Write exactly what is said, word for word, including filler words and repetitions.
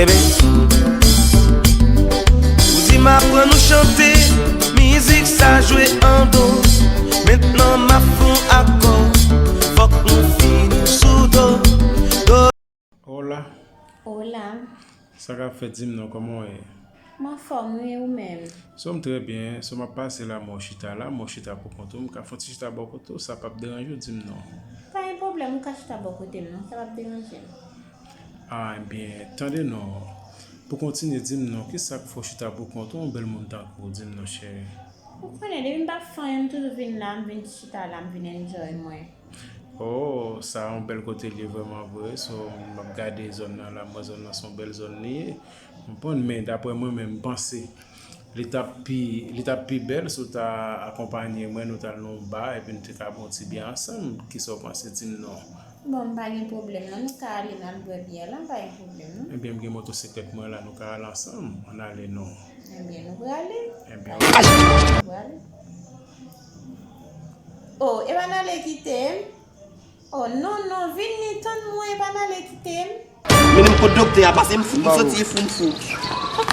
Ebe, ou di m aprann ou chante, mizik sa jwe an do. Mentnan m ap fè yon akò, fòk nou fini sou do. Do. Hola. Hola. Sa k ap fèt, di m non, kòman w ye? M anfòm, wi, ou menm? So, m trè byen. So, m ap pase la, mwen chita la, mwen chita pou kont ou. M ka fè yon ti chita bò kote w, sa p ap deranje w, di m non. Pa gen pwoblèm, ou ka chita bò kote m, non, sa p ap deranje m. Ah, ebyen, tande non. Pou kontinye, di m non, ki sa k fè w chita pou kont ou, yon bèl moun tankou w, di m non, cheri? Ou konnen, depi m p ap fè anyen, m toujou vin la, m vin chita la, m vin enjoy mwen. Oh, sa yon bèl kote l ye vrèman vre. So, m ap gade zòn nan la, m wè zòn nan se yon bèl zòn li ye. Ou konprann, men daprè mwen menm, m panse li t ap pi, li t ap pi bèl si w ta akonpanye mwen, nou t al nan yon ba, epi nou te ka bwè yon ti byè ansanm. Kisa w panse, di m non? Bon, m pa gen pwoblèm non, nou ka ale n al bwè byè la, m pa gen pwoblèm non. Ebyen, m gen motosiklèt mwen la, nou ka al ansanm, ann ale non. Ebyen, nou prale. Ebyen, nou prale. Oh, e pa n ale kite m? Oh, non, non, vini, tann mwen, e pa n ale kite m. Mennen m kot doktè a, pase m fou, m soti fou, m fou. Fòk